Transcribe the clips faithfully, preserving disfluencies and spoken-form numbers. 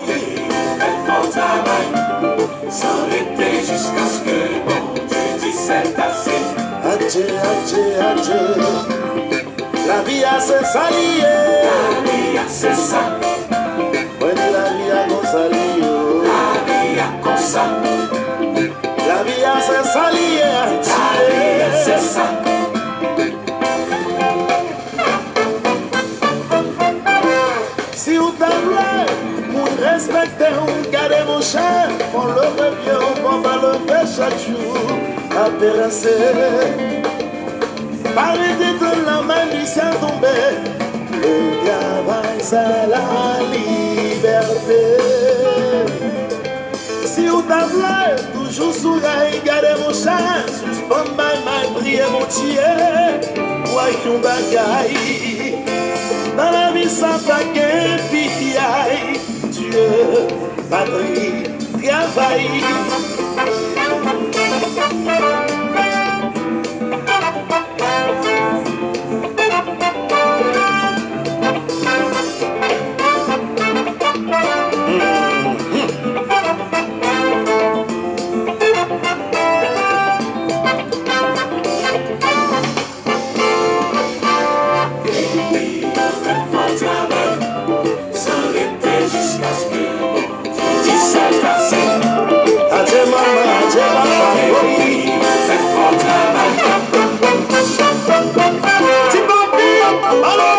Fè fò travay, san rete jiskaske Bondye di sètase. Adje, adje, adje. Lavi a se sa li ye. Lavi a se sa. Mwen di lavi a konsa li ye. Lavi a konsa. Lavi a se sa li ye. Adje. Lavi a se sa. Si w ta vle moun respekte w, gade monchè, fò leve pye w, fò pa leve chak jou, apèranse. Pa rete tann lanmè di syèl tonbe, le travay se la libète. Si w ta vle toujou sou rèy, gade monchè, sispann bay may, priye Bondye, wè yon bagay. Nan lavi sa pa gen piyay, Dye, patri, travay. Adje manman, adje papa, wi. Ti papi, alo, alo.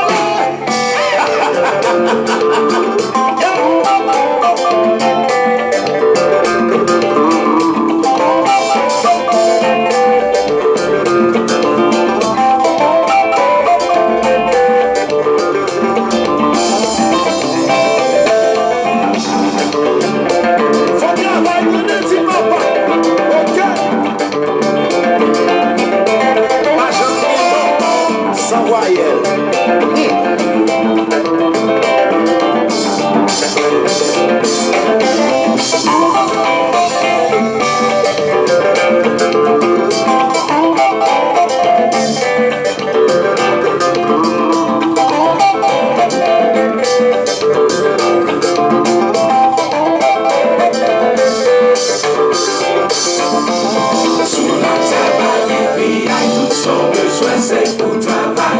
Fò travay tande ti papa. Oke. Pa janm gen non san vwayèl. Hmm. Sou latè pa gen piyay, tout sa w bezwen se pou travay.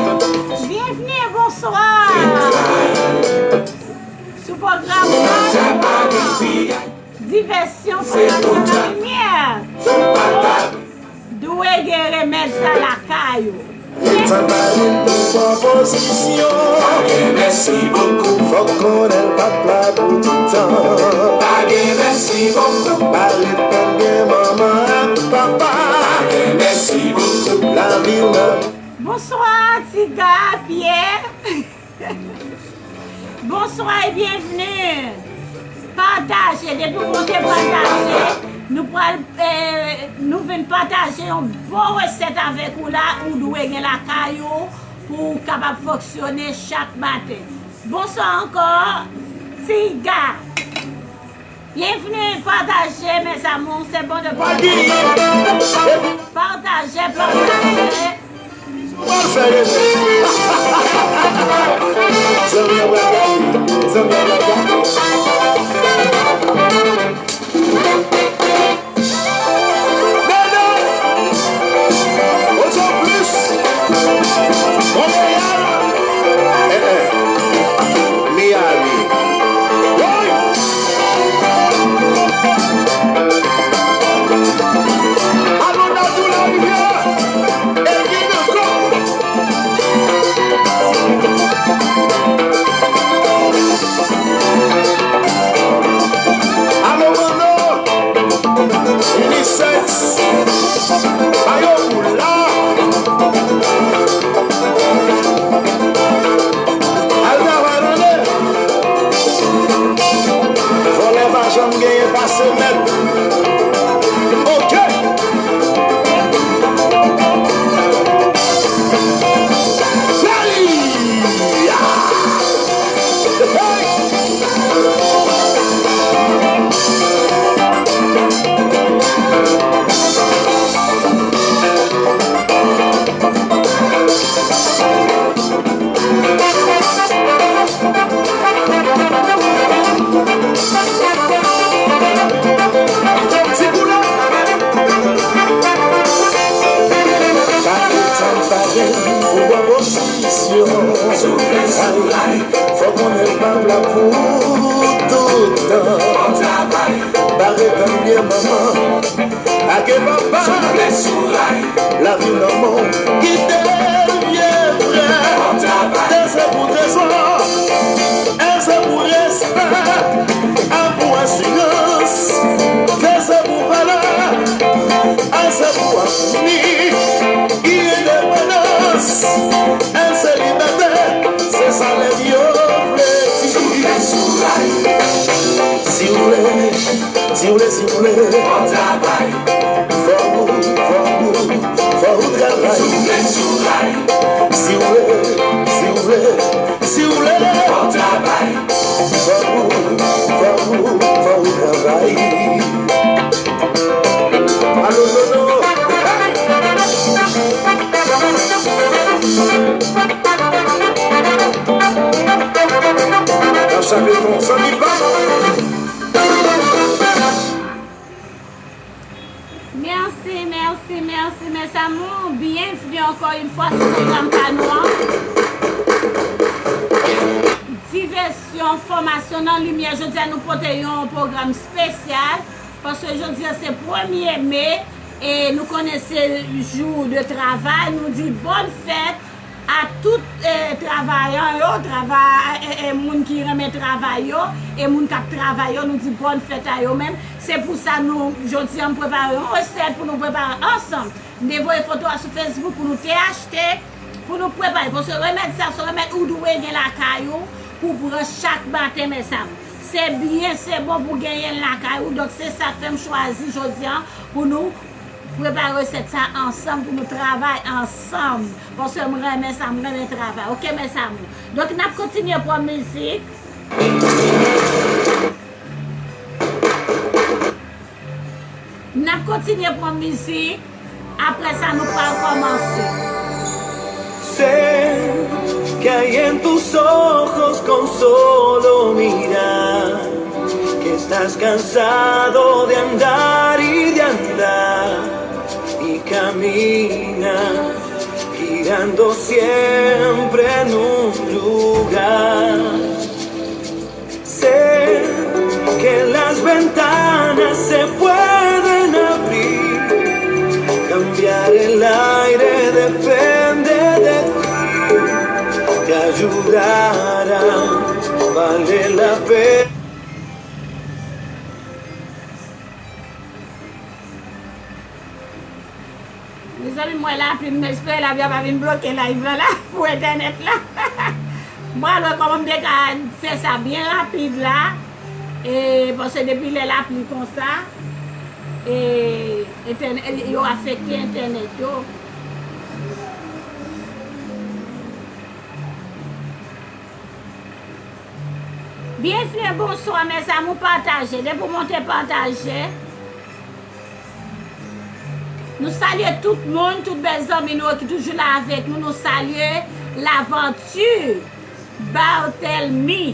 Byenvni, bonswa. Sou pwogram Divèsyon, fòmasyon nan limyè. Dwe gen remèd sa lakay ou. Letan ba nou bon pwopozisyon. Pa gen mèsi bokou. Fòk konnen l p ap la pou tout tan. Pa gen mèsi bokou. Pa ret tann gen manman ak papa. Pa gen mèsi bokou. Lavi w nan. Bonswa, Tiga, Pyè. Bonswa e byenvni. Pataje, depi w monte pataje, nou pral, eh, nou vin pataje yon bon resèt avèk ou la, ou dwe gen lakay ou pou w kapab fonksyone chak maten. Bonswa ankò, Tiga. Bienvenue, partagez mes amours, c'est bon de partager. Partagez, partagez. Zanmi an pral gade, zanmi an pral gade. Bèlè! Ozo plis! Monreyal! Eh, eh. Miami. Woy! Alon Dadou Larivyè! E vin ankò! Alo, Manno, Unisex, ba yo kou la. Al travay, tande. Vòlè pa janm genyen pase mèt. Oke. Pou tout tan. Bon travay. Pa ret anyen manman. Ake papa. Sou lè sou lay. Lavi manman w kite l vye frè. Bon travay. T se pou trezò. E se pou respè. A pou asirans. T se pou valè. A se pou avni. Indepandans. E se libète. Se sa lèv yo vle di. Sou lè sou lay. Si w vle, si w vle, si w vle. Bon travay. Fò w, fò w, fò w travay. Sou lè sou lay. Si w vle, si w vle, si w vle. Bon travay. Fò w, fò w, fò w travay. Alo, Nono. Nan chak reponsan li pa. Mèsi, mèsi, mèsi, mes amours. Byenvni ankò yon fwa sou pwogram pa nou an. Divèsyon, fòmasyon nan limyè. Jodi a nou pote yon pwogram espesyal. Paske jodi a se premye me, e nou konnen se jou de travay, nou di bòn fèt a tout, e, travayan yo, travay, e, e, moun ki renmen travay yo, e moun k ap travay yo, nou di bòn fèt a yo menm. Se pou sa nou, jodi a, m prepare yon resèt pou nou prepare ansanm. M te voye foto a sou Facebook pou nou te achte, pou nou prepare. Paske remèd sa, se yon remèd ou dwe gen lakay ou, pou pran chak maten, mes amours. Se byen, se bon pou genyen l lakay ou. Donk, se sa k fè m chwazi jodi a pou nou prepare resèt sa ansanm, pou nou travay ansanm. Paske m renmen sa, m renmen travay. Oke, mes amours? Donk, n ap kontinye pran mizik. N ap kontinye pran mizik. Apre sa, nou pral kòmanse. Sé que hay en tus ojos con solo mirar que estás cansado de andar y de andar y caminas girando siempre en un lugar. Sé que las ventanas se pueden abrir, cambiar el aire depende de ti, te ayudará, vale la pena. Mezanmi, m wè lapli, m espere lapli a pa vin bloke live la, la, pou entènèt la. M pral wè kòman m te ka fè sa byen rapid la. E, paske depi lè lapli konsa, e, entènèt, yo afekte entènèt yo. Byenvni, bonswa, mes amours, pataje. Depi w monte, pataje. Nou salye tout moun, tout bèl zanmi nou yo ki toujou la avèk nou. Nou salye Lavanti Barthelmy.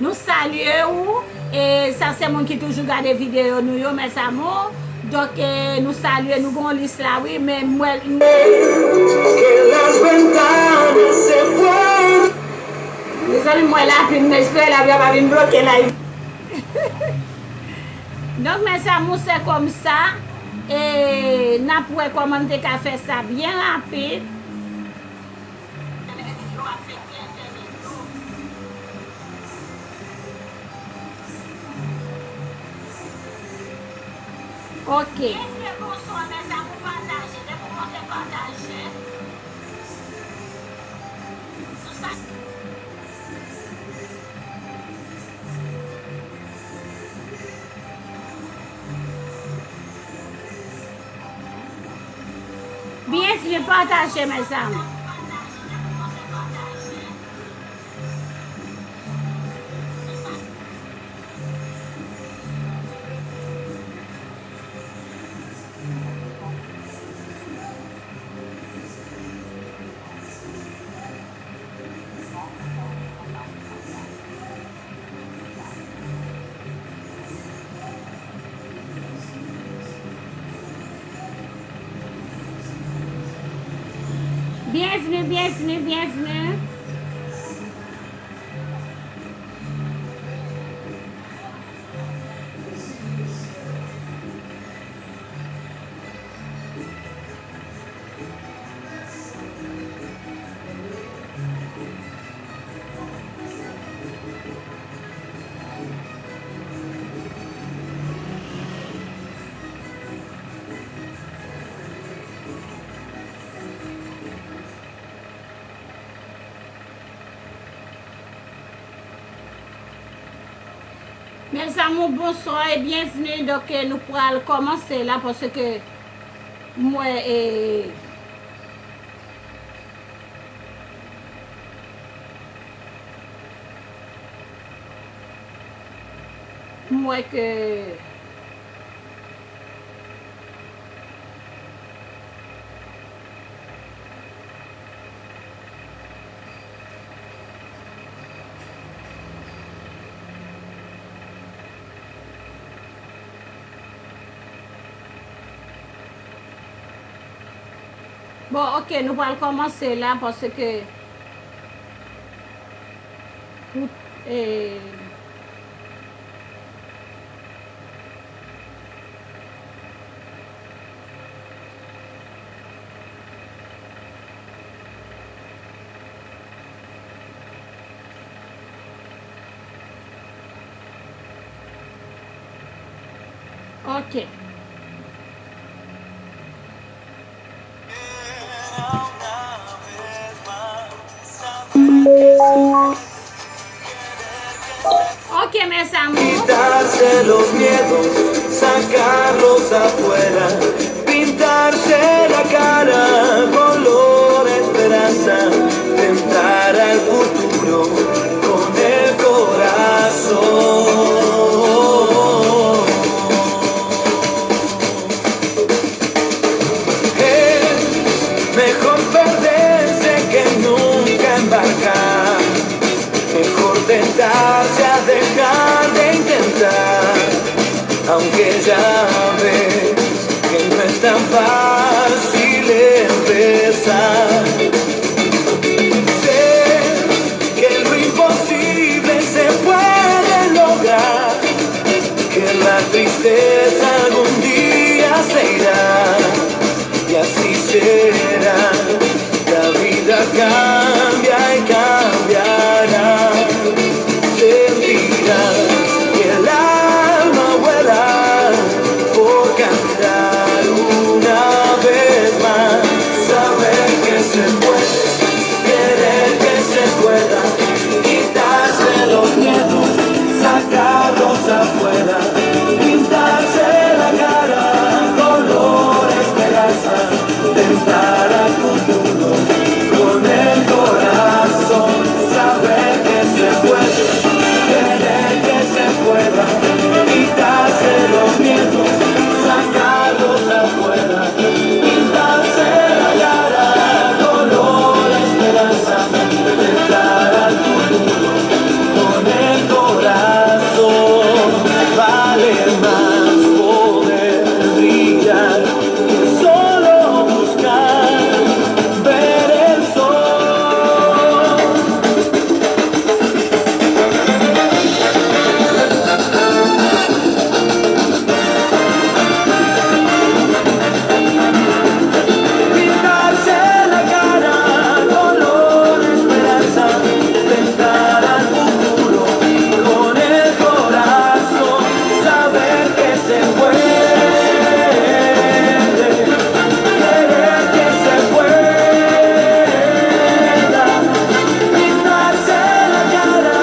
Nou salye ou. E sa se moun ki toujou gade videyo nou yo, mes amours. Donk, e, nou salye, nou gon lis la, wi, men mwen. Que las ventanas se pueden. Mezanmi, m wè lapli, m espere lapli a pa vin bloke live. Donk, mes amours, se kòmsa. E n ap wè kòman n te ka fè sa byen rapid. Ok. Byenvni, pataje, mes amours. Byenvni, byenvni, byenvni. Mes amours, bonsoir et bienvenue. Donk, eh, nou pral kòmanse la paske m wè, eh, m wè ke Bon, ok, nou pral kòmanse la paske pou, eh, Ok. Ok, mes amours. Quitarse los miedos, sacarlos afuera, pintarse la cara color esperanza, tentar al futuro con el corazón. Es mejor perderse que nunca embarcar. Mejor tentarse a dejar de intentar, aunque ya ves que no es tan fácil empezar. Sé que lo imposible se puede lograr, que la tristeza algún día se irá, y así será. La vida cambia y cambiará. Sentirás que el alma vuela por cantar una vez más. Saber que se puede, querer que se pueda, quitarse los miedos, sacarlos afuera, pintarse la cara color esperanza, tentar al futuro con el corazón, saber que se puede, querer que se pueda, quitarse los miedos, sacarlos afuera, pintarse la cara color esperanza, tentar al futuro con el corazón. Vale más poder brillar que solo buscar ver el sol. Pintarse la cara color esperanza, tentar al futuro con el corazón, saber que se puede, querer que se pueda, pintarse la cara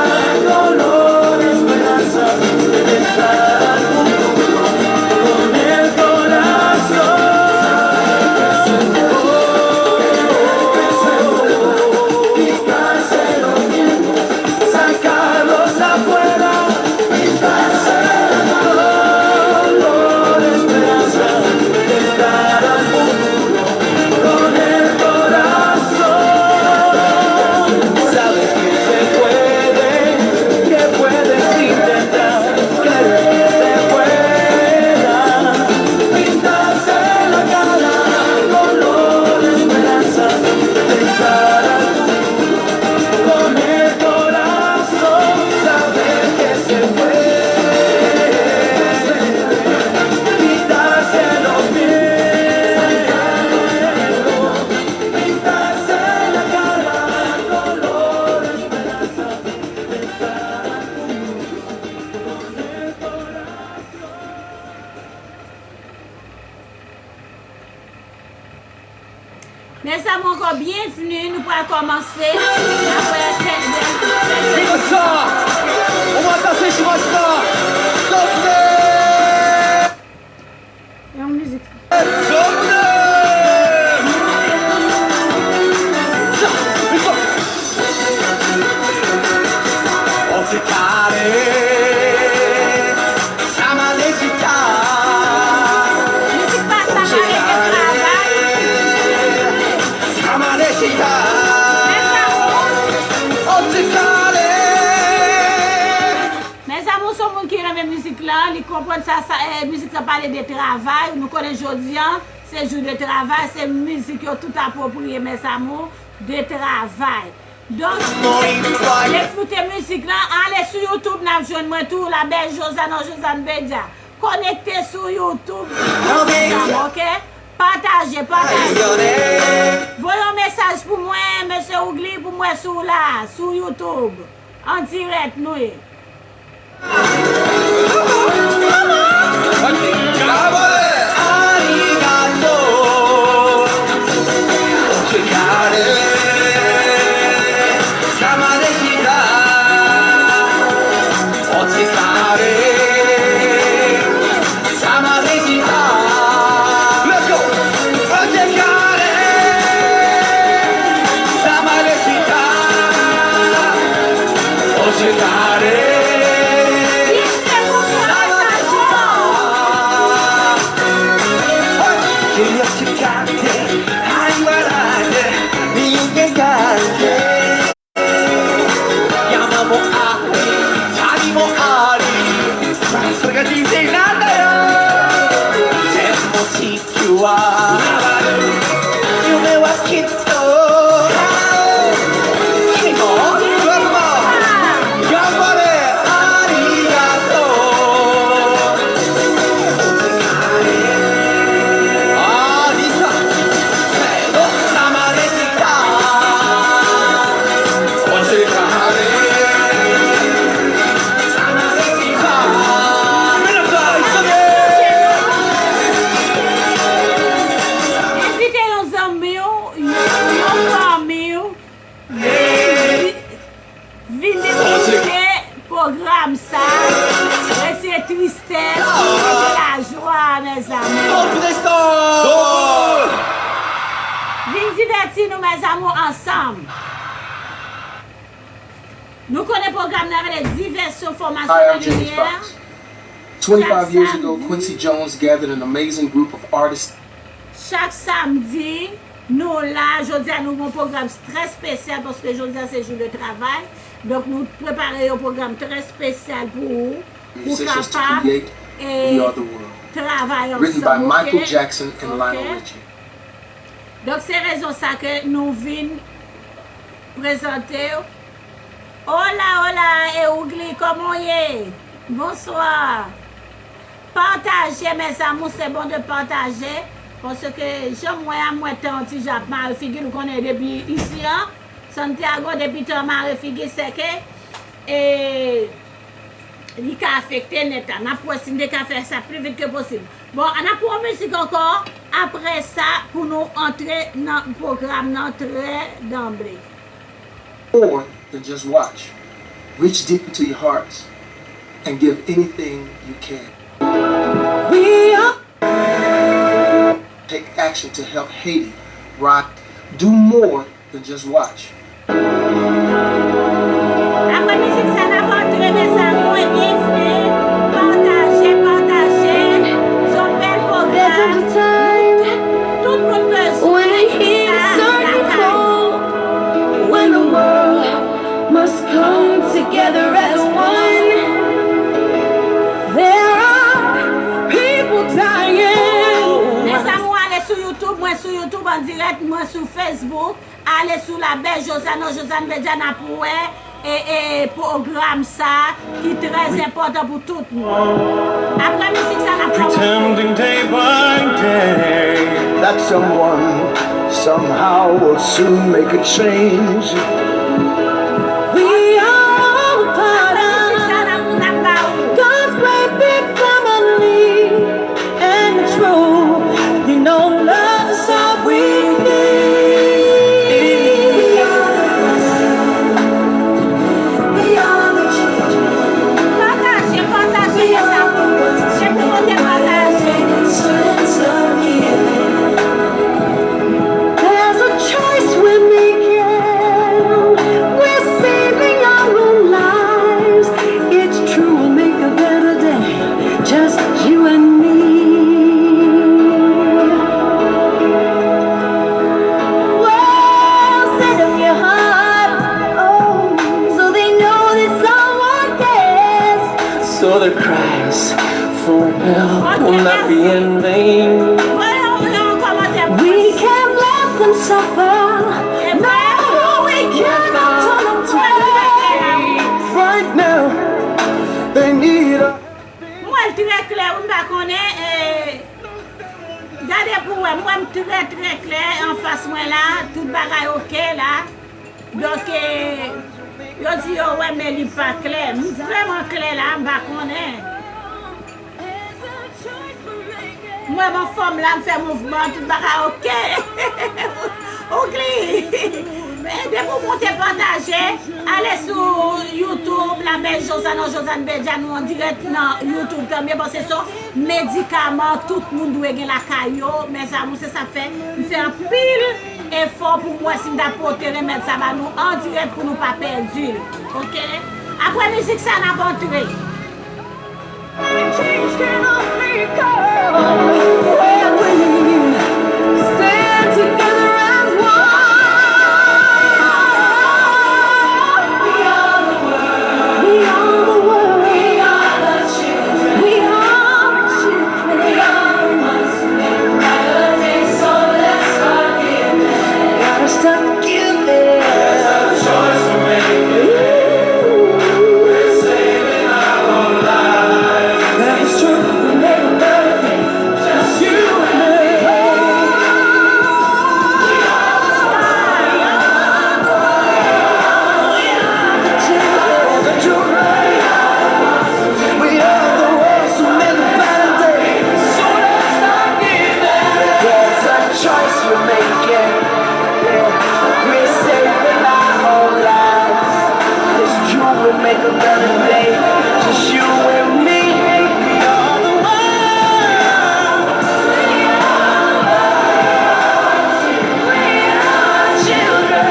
color esperanza, tentar al futuro con el corazón. Quitarse los miedos, sacarlos afuera, pintarse la cara color esperanza, tentar al futuro con el corazón. Sabes que se puede, que puedes intentar, querer que se pueda, pintarse la cara color esperanza, tentar al futuro con el corazón, saber que se puede. Quitarse los miedos, pintarse la cara color esperanza, tentar al futuro con el corazón. Mes amours, ankò byenvni. Nou pral kòmanse apre kèk... Big up sa! On va casser ce match-là! Moun ki renmen mizik lan, li konprann sa, sa, eh, mizik lan pale de travay. Nou konnen jodi an, se jou de travay, se mizik yo tout apwopriye, mes amours, de travay. Donk, deskoute mizik lan, ale sou YouTube, n ap jwenn mwen tou, La Belle Josane, Josane Bedja. Konekte sou YouTube, ok? Pataje, pataje. Voye yon mesaj pou mwen, mesye Ougli, pou mwen sou la, sou YouTube. An dirèk nou ye. Envite yon zanmi w, yon, yon fanmi w, vin, vin dekouvri pwogram sa, retire tristès, mete lajwa, mes amours. Vin divèti nou, mes amours, ansanm. Nou konnen pwogram nan rele divèsyon, fòmasyon nan limyè. Twenty-five years ago, Quincy Jones gathered an amazing group of artists. Chak samdi, nou la. Jodi a, nou gen yon pwogram trè espesyal paske jodi a se jou de travay. Donk, nou prepare yon pwogram trè espesyal pou ou, pou w kapab, e, travay ansanm, ok? Written by Michael Jackson and Lionel Richie. Donk, se rezon sa ke nou vin prezante w. Hola, hola, e Ougli, kòman w ye? Bonswa. Pataje, mes amours, c'est bon de partager. Paske jan m wè a, m wè tan yon ti jan ap mare figi l, ou konnen depi isi an, Santiago, depi tan mare figi, se ke, e, li ka afekte nèt la. N ap wè si n te ka fè sa pi vit ke posib. Bon, ann ap pran mizik ankò. Apre sa, pou nou antre nan pwogram nan trè danble. More than just watch. Reach deep into your hearts and give anything you can. We are Take action to help Haiti rise. Do more than just watch. Apre mizik sa, n ap antre, mes amours, e byenvni. Pataje, pataje. Se yon bèl pwogram. Tout, tout moun bezwen sa lakay. When the world must come together as one. There are people dying. Mes amours, ale sou YouTube, mwen sou YouTube an dirèk, mwen sou Facebook. Ale sou La Belle Josane, Josane Bedja, n ap wè, e, e, pwogram sa ki trè enpòtan pou tout moun. Apre mizik sa, n ap kòmanse. Pretending day by day that someone somehow will soon make a change. We are all a part of God's great big family. And it's true, you know, love is all we need. We are the children. Pataje, pataje, mes amours. Se pou nou te pataje. There's a choice we're making. We're saving our own lives. It's true, we'll make a better day. Just you and me. Well, set up your heart, oh, so they know that someone cares. So the Cries for help will not be in vain. Voye yon, yon kòmantè pou mwen. We can let them suffer. No, we cannot turn them away. Right now, they need a Mwen trè klè, wi, m pa konnen, eh, gade pou wè, m wè m trè, trè klè anfas mwen la, tout bagay oke la. Donk, eh, yo di yo wè, men li pa klè. M vrèman klè la, m pa konnen. M wè m anfòm la, m fè mouvman, tout bagay oke. Ougli! Depi w monte pataje, ale sou YouTube, La Belle Josana, Josane Bedjine, nou an dirèk nan YouTube, tanbyen, paske se yon medikaman tout moun dwe gen lakay yo. Mes amours, se sa fè m fè anpil efò pou m wè si m ta pote remèd sa ba nou an dirèk pou nou pa pèdi l. Oke? Apre mizik sa, n ap antre. Change can only come when we stand together as one. We are the world. We are the world. We are the children. We are the children. We are the ones who make a better day. So let's start giving. Gotta start giving. There's a choice we're making. We're saving our own lives. That is true. We'll make a better day. Just you and me. We are the ones who make a better day. So let's start giving. There's a choice we're making. Yeah. We're saving our whole lives. It's true, we'll make a better day. Just you and me. We are the world. We are the world. We are children.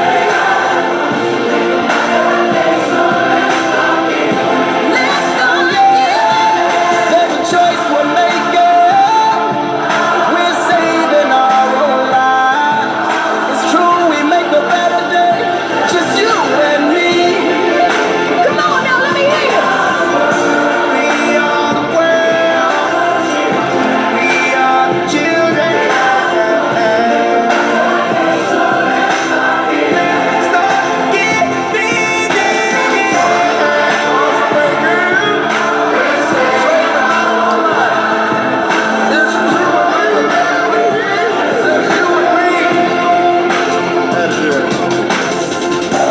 Let's go. There's a choice we're making. We're saving our own lives. It's true, we make a better day. Just you and me. Come on now, let me hear you. We are the world. We are the children.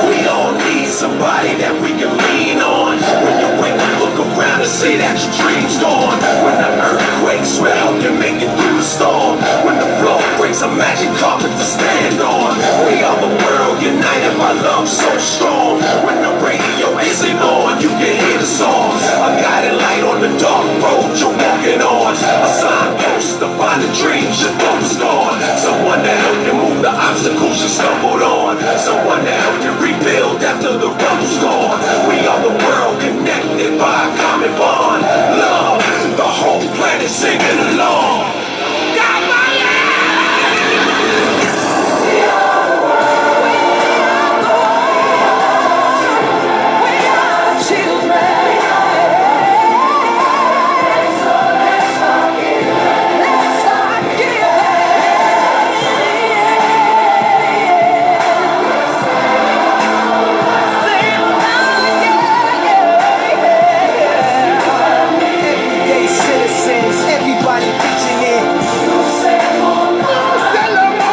We all need somebody that we can lean on. When you wake up, look around and see that your dream's gone. When the earthquakes swell, you make it through the storm. When the floor breaks, a magic carpet to stand on. We are the world united by love so strong. When the radio isn't on, you can hear the songs. A guiding light on the dark road you're walking on. A signpost to find the dreams you thought was gone. Someone to help you move the obstacles you stumbled on. Someone to help you rebuild after the rumble's gone. We are the world connected by a common bond. Love, the whole planet singing along. Everyday citizens, everybody pitching in. Nou se lanmò.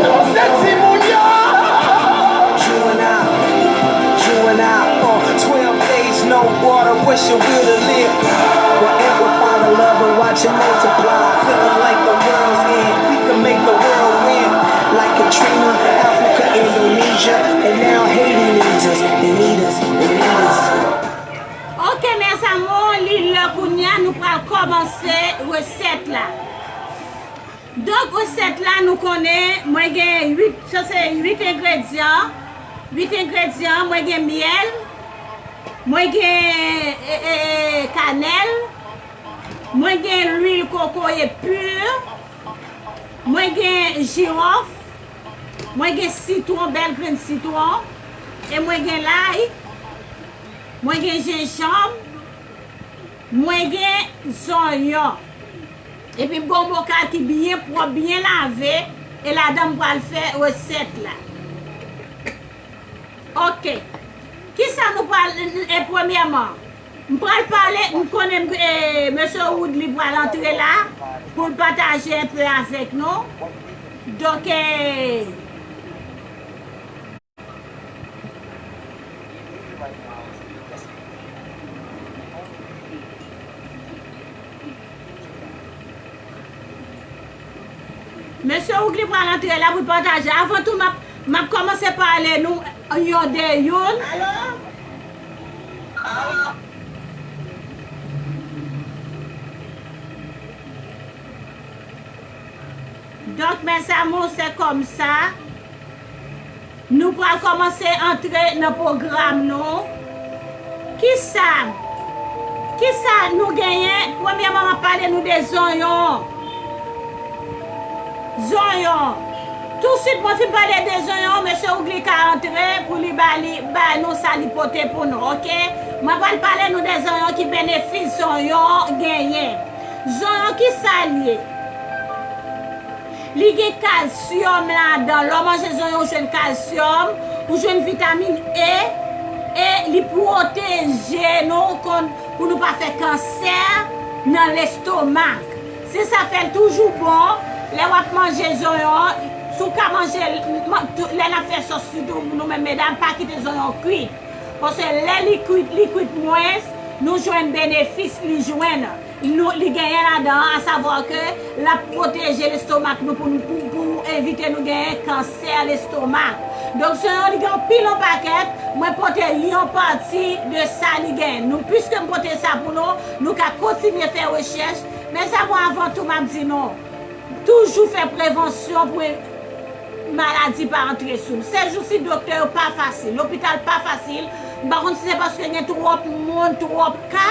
Nou se timoun yo. Juvenile, juvenile, uh, twelve days no water, wishing we'd have lived. We'll amplify the love and watch it multiply. Feeling like the world's end, we can make the world win. Like Katrina, Africa, Indonesia, and now Haiti needs us. They need us, they need us. Ok, mes amours, li lè kounye a, nou pral kòmanse resèt la. Donk, resèt la, nou konnen, mwen gen uit, sa se uit engredyan. Uit engredyan, mwen gen myèl, mwen gen, e, e, e, kanèl, mwen gen lwil kokoye pur, mwen gen jiwòf, mwen gen sitwon, bèl grenn sitwon, e mwen gen lay, mwen gen jenjanm, Mwen gen zonyon. Epi m gen yon bokal ki byen pwòp, byen lave. E ladan m pral fè resèt la. Ok. Kisa nou pral, e, premyèman, m pral pale, m konnen, e, mesye Woodly pral antre la pou l pataje enpe avèk nou. Donk, e, Mesye Woodly pral antre la pou l pataje. Avan tou, m ap, m ap kòmanse pale nou yon de youn. Donk, mes amours, se kòmsa. Nou pral kòmanse antre nan pwogram nou. Kisa, kisa nou genyen? Premyèman, m ap pale nou de zonyon. Zonyon. Tousuit, mwen fin pale de zonyon, mesye Woodly ka antre pou li ba li, ba nou sa li pote pou nou, ok? Mwen pral pale nou de zonyon, ki benefis zonyon genyen. Zonyon, kisa l ye? Li gen kalsyòm ladan. Lè w manje zonyon, ou jwenn kalsyòm, ou jwenn vitamin E, e li pwoteje nou kont pou nou pa fè kansè nan lestomak. Se sa fè l toujou bon, lè w ap manje zonyon, si w ka manje l, man-, tou, lè n ap fè sòs, sitou nou menm medam, pa kite zonyon kwit. Paske lè li kwit, li kwit mwens, nou jwenn benefis li jwenn. Nou, li genyen ladan an, asavwa ke l ap pwoteje lestomak nou pou, pou, pou evite nou genyen kansè lestomak. Donk, zonyon li gen anpil yon pakèt, mwen pote yon pati de sa li gen. Nou, piske m pote sa pou nou, nou ka kontinye fè rechèch. Mes amours, avan tou, m ap di nou, toujou fè prevansyon pou maladi pa antre sou nou. Sèjousi, doktè yo pa fasil, lopital pa fasil. M pa konn si se paske gen twòp moun, twòp ka,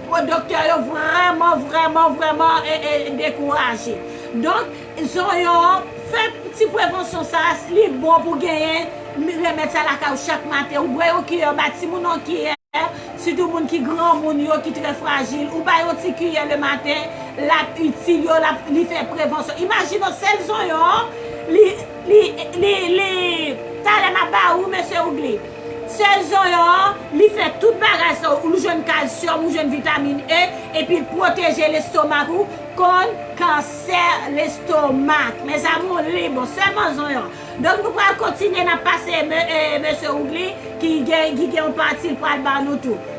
pou doktè yo vrèman, vrèman, vrèman, e, e, dekouraje. Donk, zonyon, fè ti prevansyon sa, li bon pou genyen remèd sa lakay ou chak maten. Ou bwè yon kiyè, ba timoun yon kiyè, sitou moun ki granmoun yo, ki trè frajil. Ou ba yon ti kiyè le maten, l ap itil yo, l ap, li fè prevansyon. Imajine w, sèl zonyon, li, li, li, li, talè m ap ba ou, mesye Woodly. Sèl zonyon an, li fè tout bagay sa, ou jwenn kalsyòm, ou jwenn vitamin E, epi l pwoteje lestomak ou kont kansè lestomak. Mes amours, li bon, sèlman zonyon. Donk, nou pral kontinye, n ap pase me-, e, mesye Woodly, ki gen, ki gen yon pati l pral ba nou tou.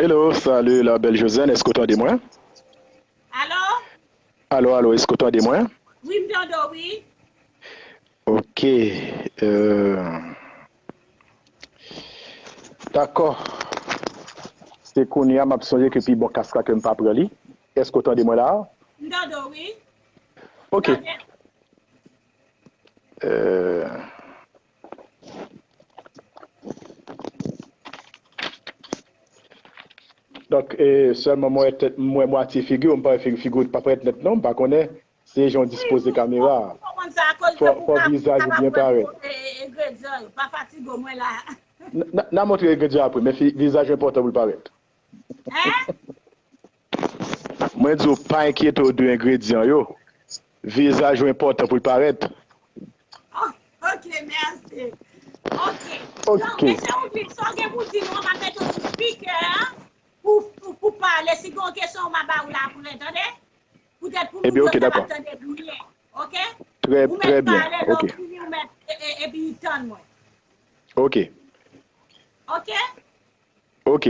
Hello, salut la belle Josiane, èske w tande mwen? Alo? Alo, alo, èske w tande mwen? Wi, m tande w, wi. Ok. Euh, dakò. Se kounye a m ap sonje ke pi bon kask la ke m pa pran li. Èske w tande mwen la? M tande w, wi. Ok. Tande. Euh, Donk, e, sèlman mwen wè tèt, mwen wè mwatye figi w, m pa wè figi, figi w pa parèt nèt non, m pa konnen se jan w dispoze kamera a. Fò, fò vizaj ou byen parèt. N-, n-, n a montre engredyan apre, men fi-, vizaj ou enpòtan pou l parèt. Mwen di w pa enkyete w de engredyan yo. Vizaj ou enpòtan pou l parèt. Oh, ok, mèsi. Ok. Ok. Donk, mesye Woodly, sa w gen pou di nou, m ap mete w sou spikè a pou, pou, pou pale. Si gen yon kesyon, m a ba w la pou l tande. Poutèt pou moun yo kapab tande byen. Ok? Trè, trè byen. Ou mèt pale, lè w fini, ou mèt, e, e, epi tann mwen. Ok. Ok? Ok.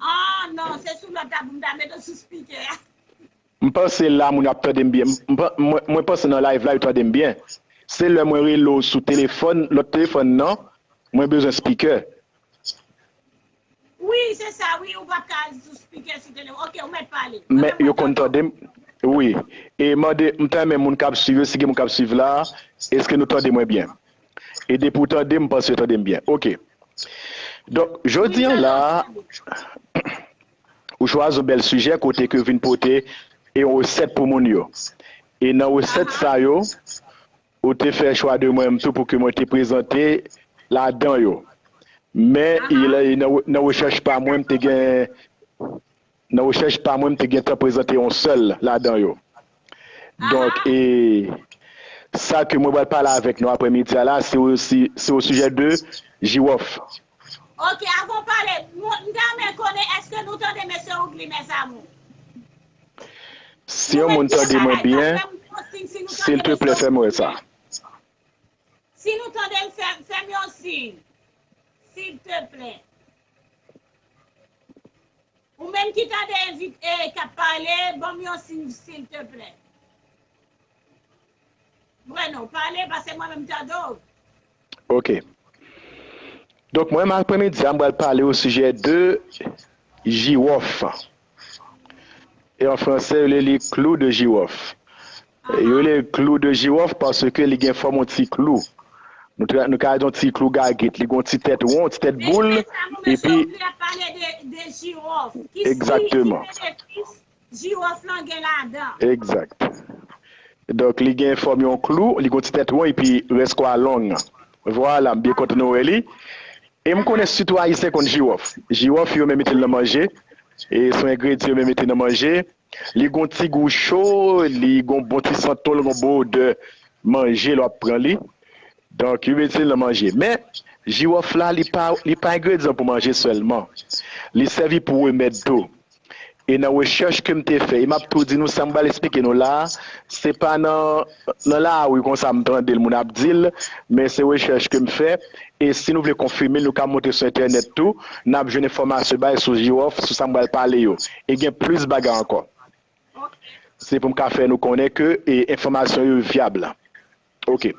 Ah, non, se sou lòt tab ou m ta mete w sou spikè a. M panse la, moun yo ap tande m byen. M, m pa-, mwen, mwen panse nan live la, yo tande m byen. Se lè mwen rele w sou telefòn, lòt telefòn nan, mwen bezwen spikè. Wi, se sa, wi, ou p ap ka sou spikè sou telefòn. Ok, ou mèt pale. Men yo konn tande m, wi. E mande, m ta renmen moun k ap swiv yo, si gen moun k ap swiv la, èske nou tande mwen byen? E depi w tande m, m panse w tande m byen. Ok. Donk, jodi a la, ou chwazi yon bèl sijè kote ke w vin pote e yon resèt pou moun yo. E nan resèt sa yo, ou te fè chwa de mwen menm tou pou ke mwen te prezante ladan yo. Men, nan, nan rechèch pa mwen, m te gen, nan rechèch pa mwen, m te gentan prezante yon sèl ladan yo. Donk, e, sa ke mwen pral pale avèk nou aprèmidi a la, se o, se, se o sijè de jiwòf. Ok, avan w pale, m, m ta renmen konnen, èske nou tande mesye Ougly, mes amours? Si yon moun tande mwen byen, silteplè, fè m wè sa. Si nou tande m, fè, fè m yon siy, silteplè. Ou menm ki tande envit-, e, k ap pale, ban m yon siy, silteplè. Bueno, pale, paske mwen menm m tande w. Ok. Donk, mwen menm aprèmidi a, m pral pale o sijè de jiwòf. E an fransè, yo rele li clou de girofle. E yo rele l clou de girofle paske li gen fòm yon ti klou. Nou tra-, nou ka di yon ti klou gagèt. Li gen yon ti tèt won, ti tèt boul, epi egzakteman. Jiwòf lan gen ladan. Egzak. Donk, li gen fòm yon klou, li gen yon ti tèt won, epi rès kò a long. Vwala, m byen kontan nou wè li. E m konnen sitou Ayisyen konn jiwòf. Jiwòf, yo menm mete l nan manje. E se yon engredyan yo menm mete nan manje. Li gen yon ti gou cho, li gen yon bon ti santon, li gen yon bon odè manje lè w ap pran li. Donk, yo mete l nan manje. Men, jiwòf la, li pa, li pa engredyan pou manje sèlman. Li sèvi pou remèd tou. E nan rechèch ke m te fè, e m ap tou di nou sa m pral eksplike nou la a, se pa nan, nan lari konsa m tande l, moun ap di l, men se rechèch ke m fè, e si nou vle konfime l, nou ka monte sou entènèt tou, n ap jwenn enfòmasyon bay sou jiwòf, sou sa m pral pale yo. E gen plis bagay ankò. Se pou m ka fè nou konnen ke, e, enfòmasyon yo vyab. Ok.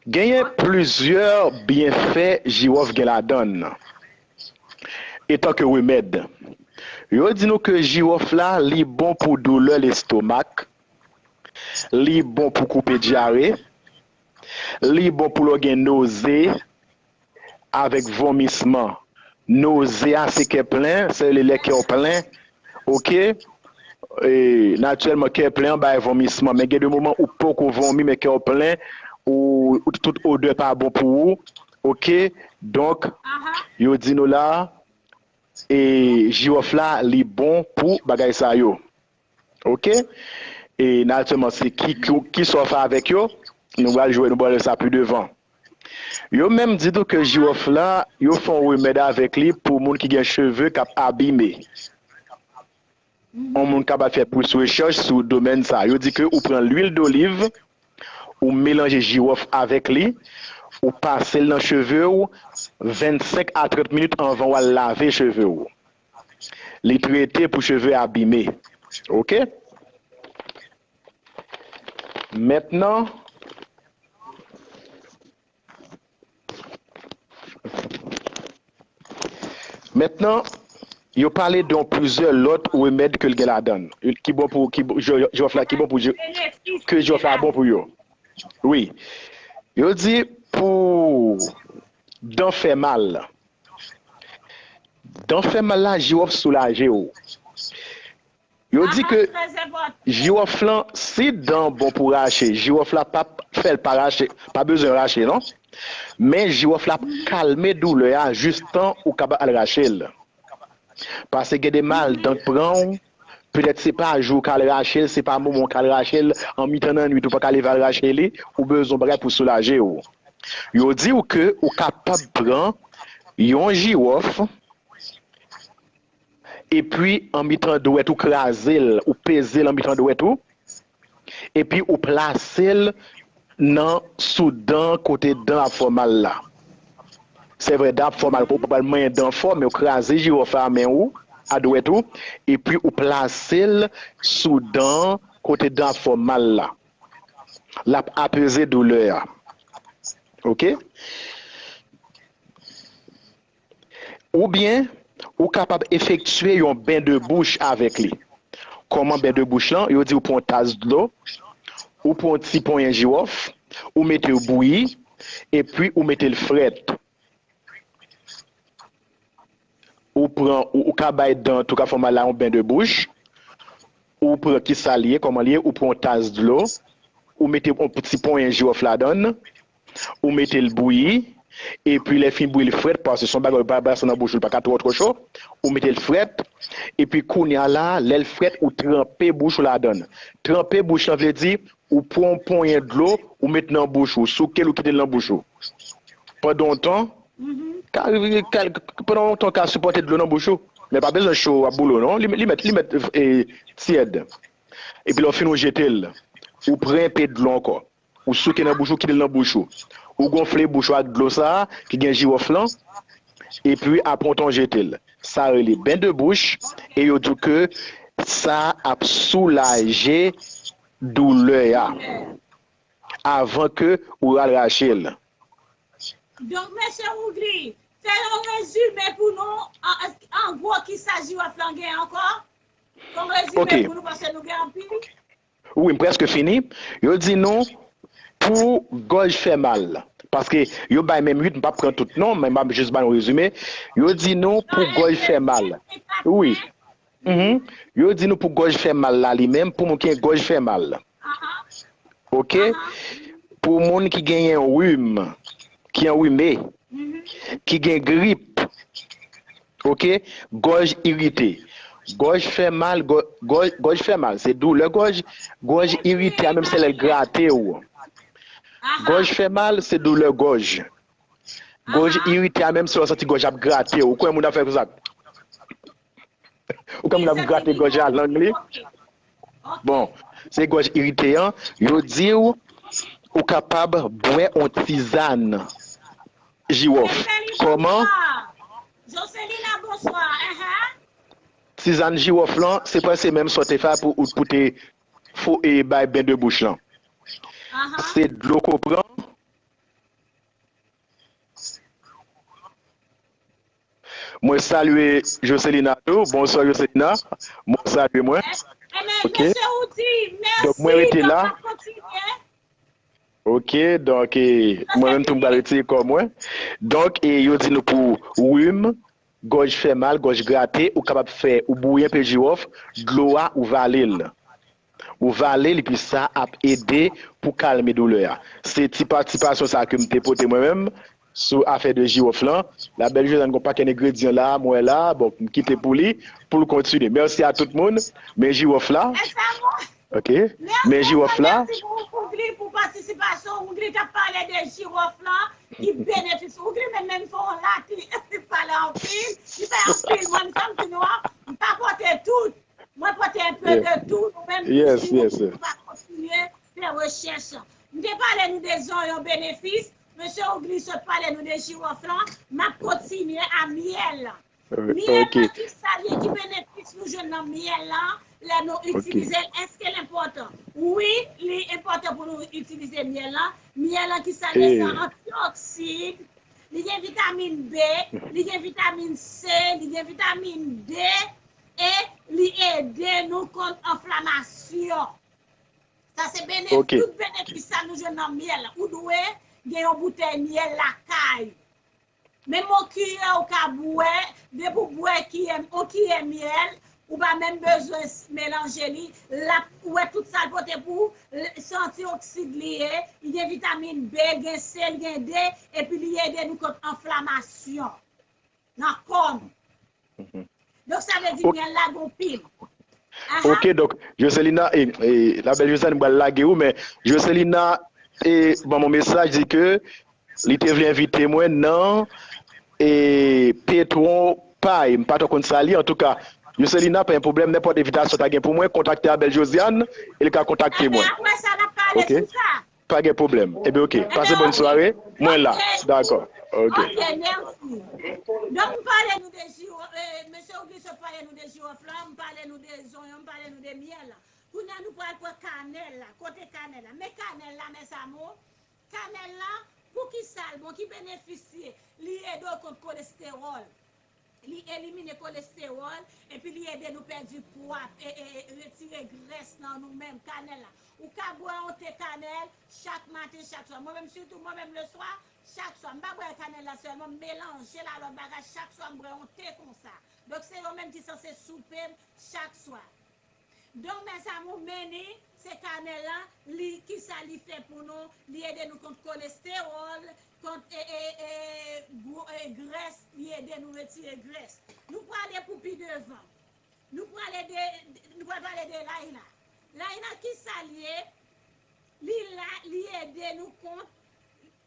Genyen plizyè byenfè jiwòf gen ladan l. Etanke remèd, yo di nou ke jiwòf la, li bon pou doulè lestomak, li bon pou koupe dyare, li bon pou lè w gen noze, avèk vomisman. Noze a se kè plen, se lè kè w plen, ok? E, natirèlman, kè plen an bay vomisman, men gen de moman ou poko vomi, men kè w plen, ou, ou tout odè pa bon pou ou, ok? Donk, yo di nou la, e, jiwòf la, li bon pou bagay sa yo. Ok? E natirèlman, se ki, ki, kisa w fè avèk yo, nou pral jwe, nou pral wè sa pi devan. Yo menm di tou ke jiwòf la, yo fè yon remèd avèk li pou moun ki gen cheve k ap abime. Yon moun kapab fè plis rechèch sou domèn sa. Yo di ke ou pran lwil doliv, ou melanje jiwòf avèk li, ou pase l nan cheve w vennsenk a trant minit anvan w al lave cheve w. Li trete pou cheve abime. Ok? Mentnan, mentnan, yo pale de yon plizyè lòt remèd ke l gen ladan l, ki bon pou, ki, jiwòf la, ki bon pou, ke jiwòf la bon pou yo. Wi. Yo di pou dan fè mal. Dan fè mal la, jiwòf soulaje w. Yo di ke jiwòf lan, si dan bon pou rache, jiwòf la p ap fè l pa rache, pa bezwen rache non. Men jiwòf la ap kalme doulè a jistan ou kapab al rache l. Paske gen de mal dan k pran w, petèt se pa jou w ka al rache l, se pa moman w ka al rache l, an mitan nan nwit ou pa ka leve al rache li, ou bezwen yon bagay pou soulaje w. Yo di w ke ou kapab pran yon jiwòf, epi an mitan dwèt ou kraze l, ou peze l an mitan dwèt ou, epi ou plase l nan sou dan, kote dan ap fè w mal la. Se vre, dan ap fè w mal, ou pa pral manyen dan fò, men ou kraze jiwòf la a men ou, a dwèt ou, epi ou plase l sou dan, kote dan ap fè w mal la. L ap apeze doulè a. Ok? Oubyen, ou kapab efektye yon ben de bouch avèk li. Kòman ben de bouch lan? Yo di ou pran yon tas dlo, ou pran yon ti ponyen jiwòf, ou mete yo bouyi, epi ou mete l frèt. Ou pran, ou, ou ka bay dan tou ka fè w mal la yon ben de bouch. Ou pran ki sa l ye, kòman l ye, ou pran yon tas dlo, ou mete yon ti ponyen jiwòf ladan l, ou mete l bouyi, epi lè fini bouyi l frèt, paske se yon bagay ou pa brase nan bouch ou, li pa ka twò twò cho, ou mete l frèt, epi kounye a la, lè l frèt, ou tranpe bouch ou ladan l. Tranpe bouch lan vle di, ou pran yon ponyen dlo, ou met nan bouch ou, souke l, ou kite l nan bouch ou. Pandan yon tan, ka, ka, pandan yon tan, ka sipòte dlo nan bouch ou. Men pa bezwen cho ap boule w non. Li, li mèt, li mèt, e, tyèd. Epi lè w fin ou jete l, ou pran enpe dlo ankò. Ou souke nan bouch ou, kite l nan bouch ou. Ou gonfle bouch ou ak dlo sa a ki gen jiwòf lan, epi apre w tan w jete l. Sa rele ben de bouch, e yo di w ke sa ap soulaje doulè a avan ke ou al rache l. Donk, mesye Rougli, fè yon rezime pou nou, an, an gwo, kisa jiwòf lan gen ankò? Fè yon rezime Ok. pou nou, paske nou gen anpil. Wi, m prèske fini. Yo di nou, pou gòj fè mal, paske yo bay menm uit, m p ap pran tout non, men m ap jis ba nou rezime. Yo di nou, pou gòj fè mal. Wi. Mhm. Yo di nou pou gòj fè mal la li menm, pou moun ki gen gòj fè mal. Oke? Pou moun ki genyen rim, ki anrime, ki gen grip, oke? Gòj irite. Gòj fè mal, gò- gòj, gòj fè mal, se doulè gòj, gòj irite a menm se lè l grate w. Gòj fè mal, se doulè gòj. Gòj irite a menm se lè w santi gòj ap grate w. Ou kwè moun ap fè konsa? Ou kwè moun ap grate gòj a lang li? Bon, se gòj irite an, yo di w ou kapab bwè yon tizàn jiwòf. Kòman? Joselina, bonswa. Enhen. Tizàn jiwòf lan, se prèske menm sa w te fè pou, pou te fo, e, bay ben de bouch lan. Se dlo ke w pran. Mwen salye Joselina tou. Bonswa Joselina. Mwen salye mwen. Ok. Donk mwen rete la. Ok, donk e, mwen menm tou m pral retire kò mwen. Donk e, yo di nou pou rim, gòj fè mal, gòj grate, ou kapab fè, ou bouyi enpe jiwòf, dlo a, ou vale l. Ou vale l, epi sa ap ede pou kalme doulè a. Se ti patisipasyon sa ke m te pote mwen menm sou afè de jiwòf lan. Labèl Jozàn gon pakèt engredyan la, m wè la, bon, m kite pou li, pou l kontinye. Mèsi a tout moun, men jiwòf la. Ok. Men jiwòf la. Mèsi pou, pou, pou patisipasyon. Rougli t ap pale de jiwòf lan, ki benefis. Rougli menm, menm fè yon lati, li pale anpil, li fè anpil. Mwen, m santi nou an, m pa pote tout. Mwen pote enpe de tou, nou menm tou, si nou pa kontinye fè rechèch. M te pale nou de zonyon benefis, mesye Rougli sot pale nou de jiwòf lan, m ap kontinye a myèl. Myèl lan, ki sa l ye, ki benefis nou jwenn nan myèl lan lè nou itilize l? Èske l enpòtan? Wi, li enpòtan pou nou itilize myèl lan. Myèl lan, ki sa l ye? Se yon antioksid, li gen vitamin B, li gen vitamin C, li gen vitamin D, e li ede nou kont anflamasyon. Sa se benefis, tout benefis sa nou jwenn nan myèl. Ou dwe gen yon boutèy myèl lakay ou. Menm yon kiyè ou ka bwè, depi w bwè kiyè, yon kiyè myèl, ou pa menm bezwen melanje li, l ap, ou wè tout sa l pote pou ou, se antioksid li ye, li gen vitamin B, li gen C, li gen D, epi li ede nou kont anflamasyon nan kò nou. Donk sa vle di myèl la gon pil. Ok, donk Joselina, e, e, Labèl Joselina, m pral lage ou, men Joselina e, ban m yon mesaj, di ke li te vle envite mwen nan e, Petwon Pay. M pa twò konn sa l ye, antouka, Joselina, pa gen pwoblèm, nenpòt envitasyon w ta gen pou mwen, kontakte Abèl Josiane, e l ka kontakte mwen. Apre sa, n ap pale sou sa. Pa gen pwoblèm. Ebyen, oke. Pase bòn sware. Mwen la. Dakò. Oke. Oke, mèsi. Donk, m pale nou de jiwòf, e, mesye Rougli sot pale nou de jiwòf lan, m pale nou de zonyon, m pale nou de myèl lan. Kounye a, nou pral pran kanèl la. Kote kanèl la? Men kanèl la, mes amours. Kanèl la, poukisa l bon? Ki benefis li ye? Li ede w kont kolestewòl. Li elimine kolestewòl, epi li ede nou pèdi pwa, e, e, e, retire grès nan nou menm, kanèl la. Ou ka bwè yon te kanèl chak maten, chak swa. Mwen menm, sitou mwen menm, leswa, chak swa. M pa bwè kanèl la sèlman, m melanje l a lòt bagay, chak swa m bwè yon te konsa. Donk, se yo menm ki sanse soupe m chak swa. Donk, mes amours, men ni, se kanèl la, li, kisa li fè pou nou? Li ede nou kont kolestewòl, kont, e, e, e, gwo, e, grès, li ede nou retire grès. Nou prale pou pi devan. Nou prale de, nou pral pale de lay la. Lay la, kisa l ye? Li la, li ede nou kont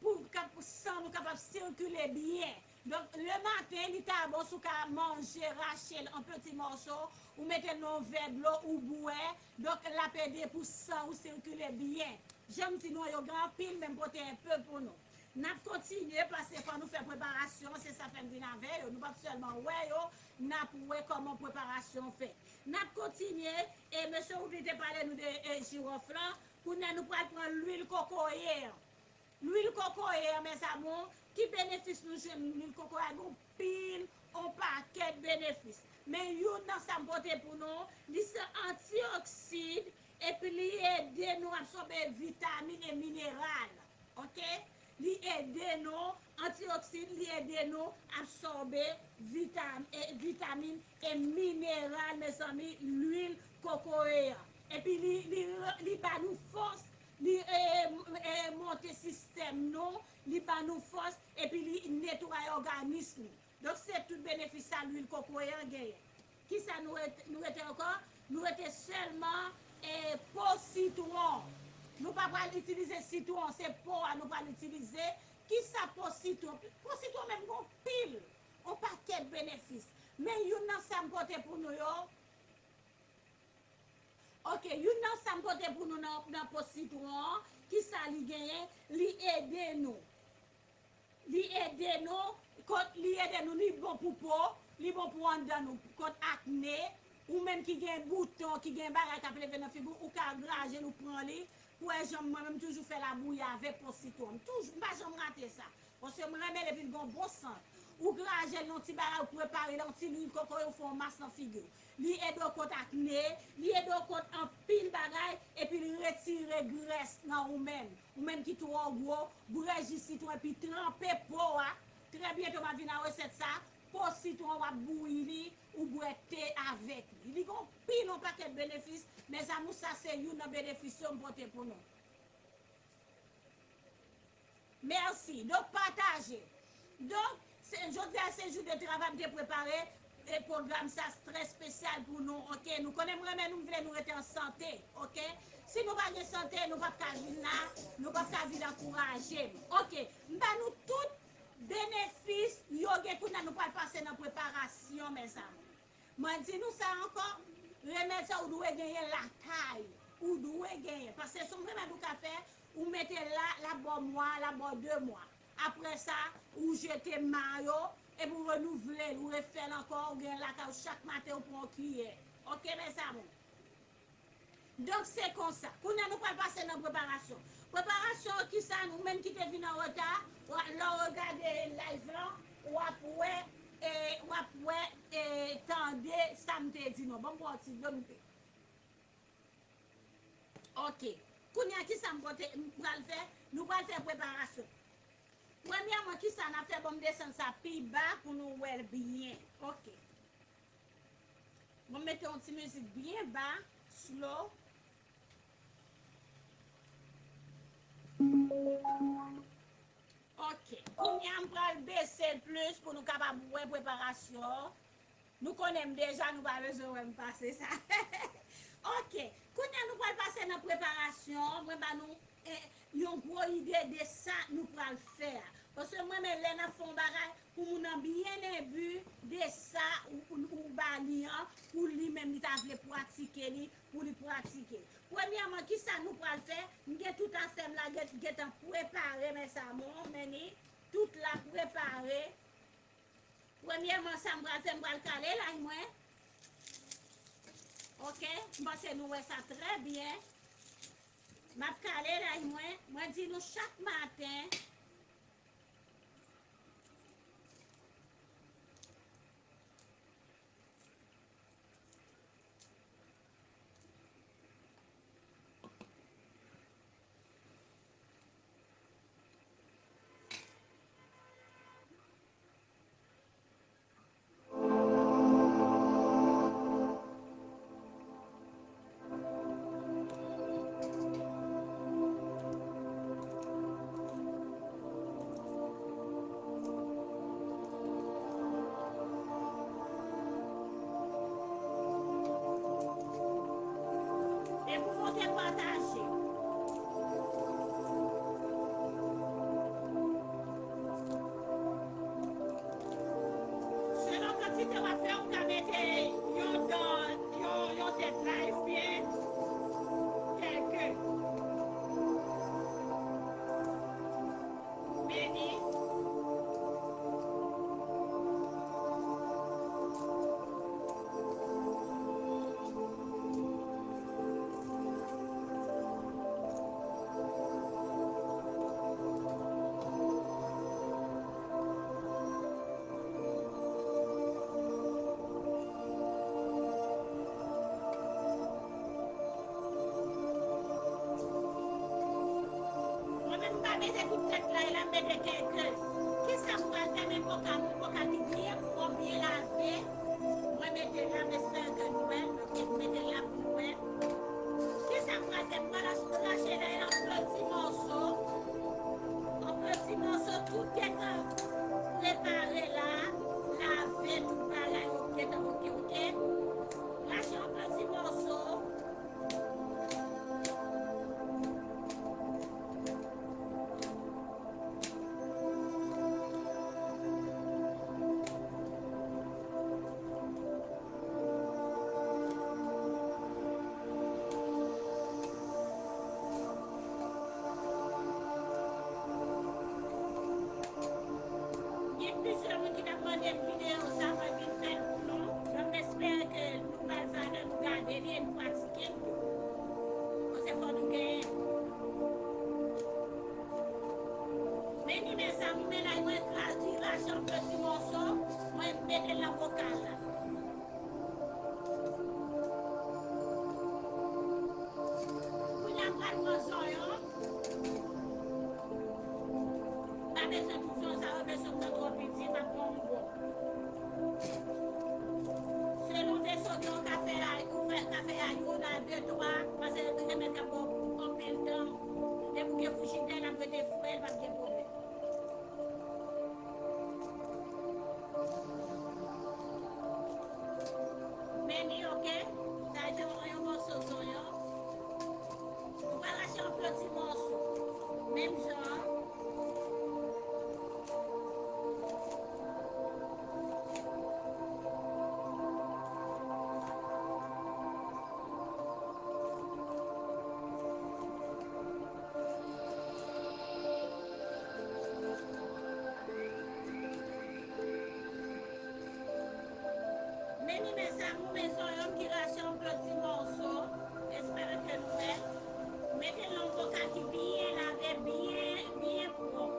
pou kap-, san nou kapab sikile byen. Donk, le maten, li ta bon si w ka manje, rache l an peti mòso, ou mete l nan yon vè dlo, ou bwè. Donk, l ap ede pou san ou sikile byen. Jan m di nou an, yo gen anpil, men m pote enpe pou nou. N ap kontinye, paske fò nou fè preparasyon, se sa fè m vin avè yo. Nou p ap sèlman wè yo, n ap wè kòman preparasyon fèt. N ap kontinye, e mesye Woodly te pale nou de, e, jiwòf lan. Kounye a, nou pral pran lwil kokoye an. Lwil kokoye an, mes amours, ki benefis nou jwenn nan lwil kokoye a? Gen pil, on pakèt benefis. Men youn nan sa m pote pou nou, li se antioksid, epi li ede nou absòbe vitamin e mineral. Oke? Li ede nou, antioksid, li ede nou absòbe vitam-, e, vitamin e mineral, mezanmi, lwil kokoye an. Epi li, li, li ba nou fòs, li, e, e, monte sistèm nou, li ba nou fòs, epi li netwaye òganis nou. Donk, se tout benefis sa lwil kokoye an genyen. Kisa nou rete, nou rete ankò? Nou rete sèlman, e, po sitwon. Nou pa pral itilize sitwon, se po a nou pral itilize. Kisa po sitwon? Po sitwon menm gon pil, on pakèt benefis. Men youn nan sa m pote pou nou yo. Oke, youn nan sa m pote pou nou nan, nan po sitwon an, kisa li genyen? Li ede nou. Li ede nou, kont li ede nou, li bon pou po, li bon pou anndan nou, kont akne, ou menm ki gen bouton, ki gen bagay k ap leve nan figi w, ou ka graje l, ou pran li, pou wè jan mwen menm toujou fè labouyi avèk po sitwon. M toujou, m pa janm rate sa. Paske m renmen l epi l gen yon bon sant. Ou graje l nan ti bagay, ou prepare l, yon ti lwil kokoye, ou fè yon mas nan figi w. Li ede w kont akne, li ede w kont anpil bagay, epi li retire grès nan ou menm. Ou menm ki twò gwo, bwè ji sitwon epi tranpe po a. Trè byento m ap vin a resèt sa. Po sitwon w ap bouyi li, ou bwè te avèk li. Li gen anpil, yon pakèt benefis. Mes amours, sa se youn nan benefis yo m pote pou nou. Mèsi. Donk, pataje. Donk, se, jodi a se jou de travay, m te prepare, e, pwogram sa trè espesyal pou nou, oke? Nou konnen m renmen nou, m vle nou rete an sante, oke? Si nou pa gen sante, nou p ap ka vin la, nou p ap ka vin ankouraje m. Oke, m ba nou tout benefis yo gen. Kounye a, nou pral pase nan preparasyon, mezanmi. Mwen di nou sa ankò, remèd sa ou dwe genyen lakay ou. Ou dwe genyen. Paske se yon remèd ou ka fè, ou mete l la, l ap ba w mwa, l ap ba w de mwa. Apre sa, ou jete ma yo, epi ou renouvle l, ou refè l ankò, ou gen lakay ou chak maten, ou pran yon kiyè. Oke, mes amours? Donk, se konsa. Kounye a, nou pral pase nan preparasyon. Preparasyon, kisa nou menm ki te vin an reta, w a, lè w regade live lan, w ap wè, e, w ap wè, e, tande sa m te di nou. Ban m pran yon ti dlo m pe. Oke. Kounye a, kisa m pote, m pral fè? Nou pral fè preparasyon. Premyèman, kisa n ap fè? Ban m desann sa pi ba pou nou wè l byen. Oke. Mwen mete yon ti mizik byen ba, slow. Oke. Kounye a, m pral bese l plis pou nou kapab wè preparasyon. Nou konnen m deja, nou pa bezwen wè m pase sa. Oke. Kounye a, nou pral pase nan preparasyon. Mwen ba nou, eh, yon gwo ide de sa nou pral fè a. Paske mwen, men lè n ap fè yon bagay, pou moun nan byen enbi de sa ou, ou, ou ba li an, pou li menm li ta vle pratike li, pou li pratike. Premyèman, kisa nou pral fè? M gen tout afè m la, gen, gentan prepare, mes amours, men ni tout la prepare. Premyèman, sa m pral fè, m pral kale lay mwen. Oke, m panse nou wè sa trè byen. M ap kale lay mwen. Mwen di nou chak maten, Te pataje. Selon kantite w ap fè, ou ka mete yon dòla, yon, yon tèt live byen kèlke. Beni. Mwen menm m pa mete tout tèt lay la, m mete kèlke. Kisa m pral fè, men koka, koka ki byen pwòp, byen lave. Mwen mete l la, m espere ke nou wè l. Ok, m mete l la pou nou wè. Kisa m pral fè? M pral ach-, rache lay la an piti mòso. An piti mòso, tout gentan prepare la, lave tout bagay, ok, ok, ok. Rache an piti mòso. Gen plizyè moun ki t ap mande m videyo sa, mwen vin fè l pou nou. Donk, m espere ke nou ba l valè, nou gade li e nou pratike l tou. Paske fò nou genyen. Men ni men sa, nou men lay mwen kraze, rache an piti mòso, mwen mete l nan bokal la. Kounye a m pral pran zonyon. M pa bezwen tout zonyon sa yo, bezwen pran twò piti, m ap pran yon bon. Selon veso ke w ka fè a, ou fè, ka fè a youn a de, twa, paske gen moun k ap ba w anpil tan. Depi w gen frijidè, l ap rete fre, l p ap gen pwoblèm. Men ni, ok? Sa se yon, yon mòso zonyon. Ou pral rache yon plo ti mòso. Menm jan an. Men ni men sa, nou men zonyon m ki rache an plo ti mòso. Espere ke nou wè. Mete l nan yon bokal ki byen lave, byen, byen pwòp.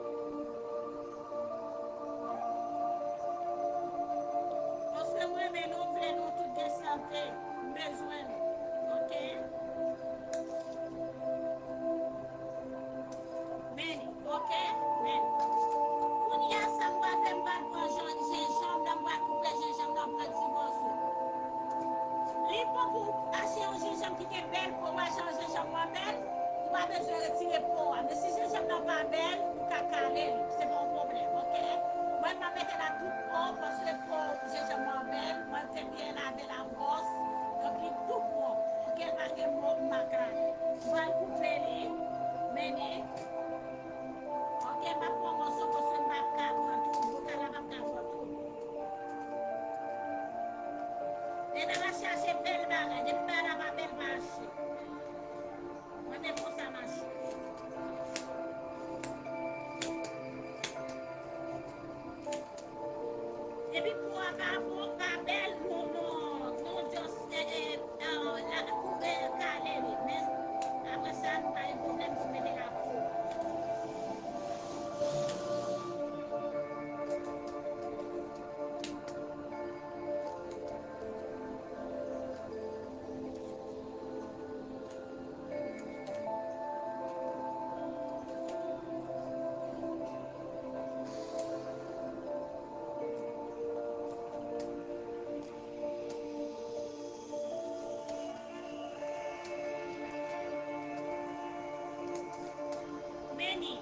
Paske mwen renmen nou, m vle nou tout gen sante. M bezwen nou. Ok? Men, ok? Men. Kounye a, sa m pral fè, m pral pran jan-, jenjanm nan, m pral koupe jenjanm nan an ti mòso. Li bon pou w achte yon jenjanm ki gen bèl po, w achte yon jenjanm mwen bèl, ou pa bezwen retire po a. Men si jenjanm nan pa bèl, ou ka kale li. Se pa yon pwoblèm, ok? Mwen, m ap mete la tout po, paske po jenjanm nan bèl, mwen te byen lave l ak bwòs, donk li tou pwòp, ok? L pa gen mo, m pa kale. Mwen koupe li, men ni. Ok, m ap pran mòso paske m p ap ka pran tout, bokal la p ap ka pran tout. Depi n al chache bèl bagay, depi bagay la pa bèl, pa achte. Mwen te konsa mache. Epi po a pa bon, pa bèl, nou, nou, nou just, eh, eh, eh, la, koupe, kale li. Men, apre sa, nou pa gen pwoblèm pou mete lapo. Men ni,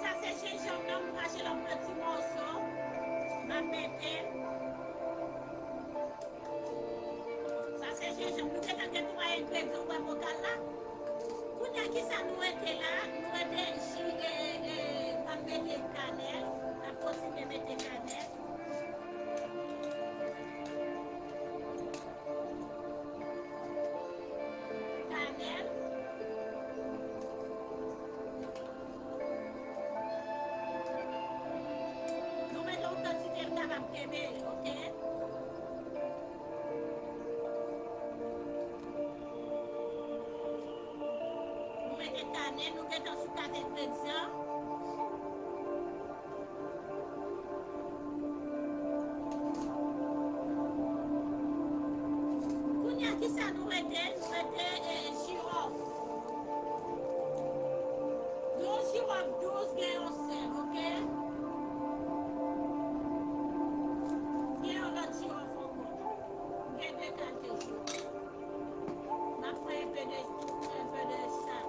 sa se jenjanm nan, m rache l an piti mòso, m ap mete. Sa se jenjanm. Nou gentan gen twa engredyan, ou wè bokal la? Sa nou rete la, nou rete ji, e, e, n ap mete kanèl, n ap kontinye mete kanèl. Kanèl. Nou mete yon kantite l kapab kenbe, oke? Nou mete kanèl, nou gentan sou kat engredyan. Kounye a, kisa nou rete? Nou rete, eh, jiwòf. Yon jiwòf douz gen yon sèl, oke? Gen yon lòt jiwòf ankò. Gen de kalite jiwòf. M ap pran enpe de tout, enpe de chak.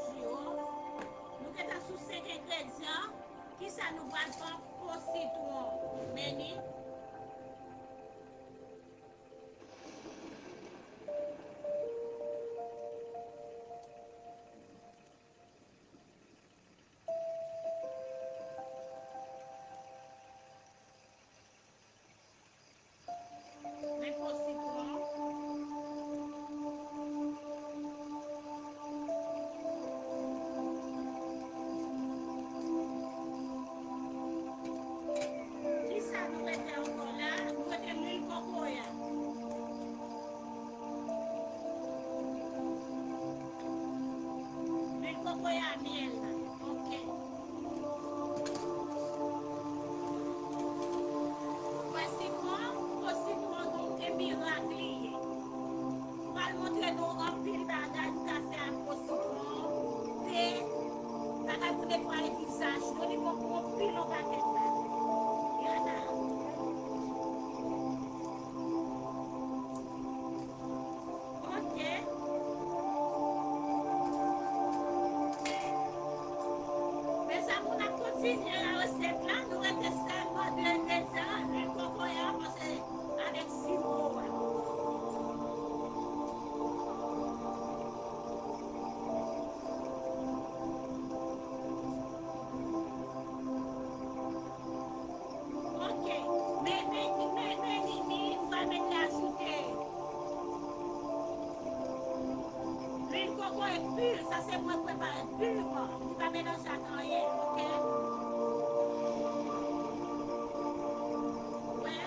Jiwòf. Nou gentan sou senk engredyan. Kisa nou pral pran? Po sitwon. Men li. Men po sitwon. Kisa nou rete ankò la? Nou rete lwil kokoya. Lwil kokoya, myèl la. Oke. Wè sitwon, po sitwon, se mirak li ye. M pral montre nou anpil bagay nou ka fè ak po sitwon, te, bagay pou netwaye vizaj nou, li bon pou anpil yon pakèt bagay. Yana. Ok. Mezanmi, n ap kontinye resèt la. Nou rete sèlman de engredyan, lwil kokoya, pase avèk siwo a. Ok. Men, men, men, men, ni, ni, ou va mete ajoute lwil kokoye pi, sa se mwen prepare piman. Li pa melanje ak anyen, ok? Wè.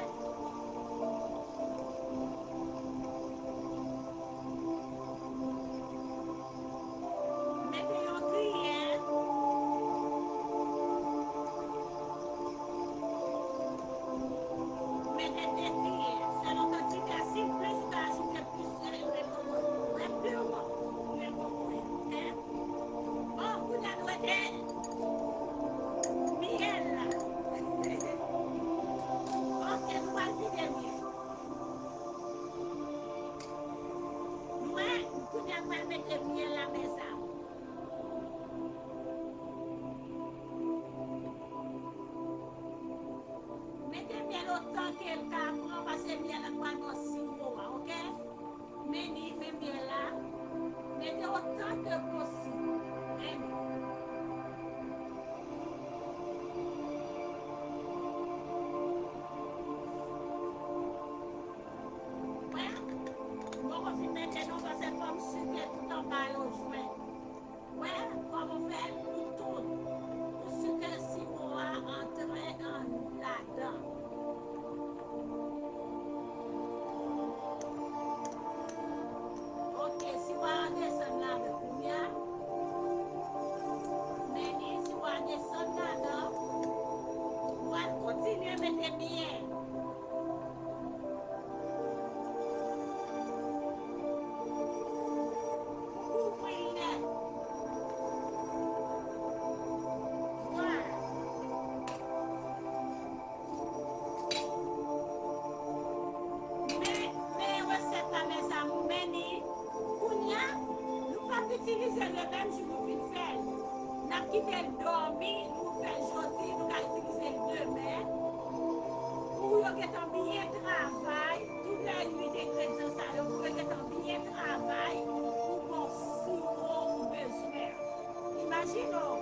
Mete yon kiyè. Mete de kiyè. Selon kantite a, si plis ou ka ajoute plis, e, lwil kokoye. Wè, piman. Lwil kokoye, ok? Bon, kounye a nou mete myèl la. Ok, nou pral vide myèl. Nou wè, kounye a nou pral mete myèl la, mezanmi. Mete myèl otan ke l ka pran, paske myèl la pral nan siwo a, ok? Men li, men myèl la, mete otan ke posib. Men li. Wè, m poko fin mete non, paske fò m sike tout anba yo jwenn. Wè, kòman fè pou tout, pou sike siwo a antre an ladan. Ok, siwo a desann ladan kounye a. kite l dòmi, nou fè l jodi, nou ka itilize l demen. Pou yo gentan byen travay, tout lè uit engredyan sa yo, pou yo gentan byen travay pou bon siwo ou bezwen an. Imajine w,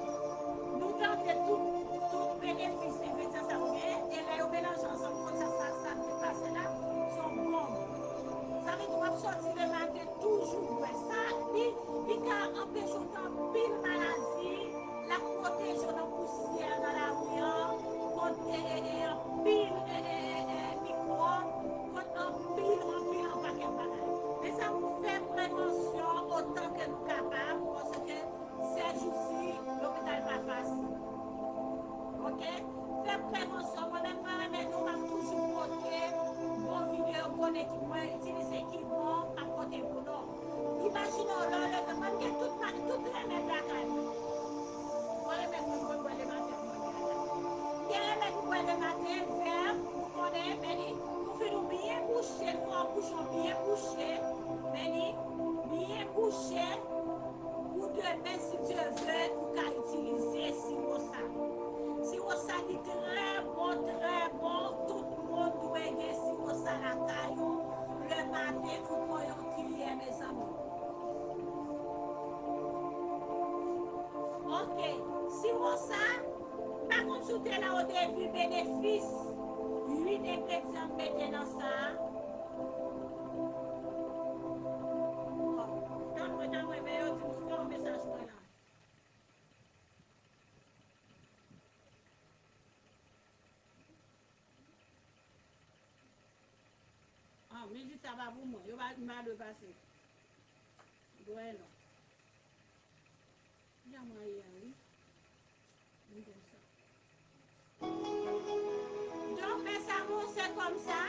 nou tande tout, tout benefis engredyan sa yo genyen, e lè yo melanje ansanm konsa, sa, sa k pase la, se yon bonm. Sa vle di w ap soti lematen toujou bwè sa, li, li ka anpeche w gen anpil maladi, l ap pwoteje w nan pousyè nan lari an, kont, e, e, e, anpil, e, e, e, e, mikwòb, kont anpil, anpil, yon pakèt bagay. Mezanmi, fè prevansyon otan ke nou kapab, paske sèjousi, lopital pa fasil. Oke? Fè prevansyon. Mwen menm, mwen renmen nou, m ap toujou pote bon videyo, bon ekipman, itilize ki bon, m ap pote pou nou. Imajine w, lè w leve, mwen m gen tout ma-, tout remèd lakay mwen. Bon remèd mwen, mwen bwè lematen, mwen gen la. M gen remèd pou bwè lematen, vè, ou konnen, men li, pou vin ou byen bouche, fò bouchon byen bouche, men li, byen bouche, pou demen, si Dye vle, ou ka itilize siwo sa. Siwo sa, li trè bon, trè bon. Tout moun dwe gen siwo sa lakay ou. Lematen, ou pran yon kiyè, mezanmi. Oke. Siwo sa, m pa konn si w te la o debi, benefis uit engredyan m mete nan sa a. Bon, tanpri, tanpri, men yo di m fè yon mesaj mwen la. Ah, mizik sa pa pou mwen. Yo pa, m pa dwe pase. Dwe non. Jan mwen ye a, wi. M konsa. Donk, mes amours, se konsa.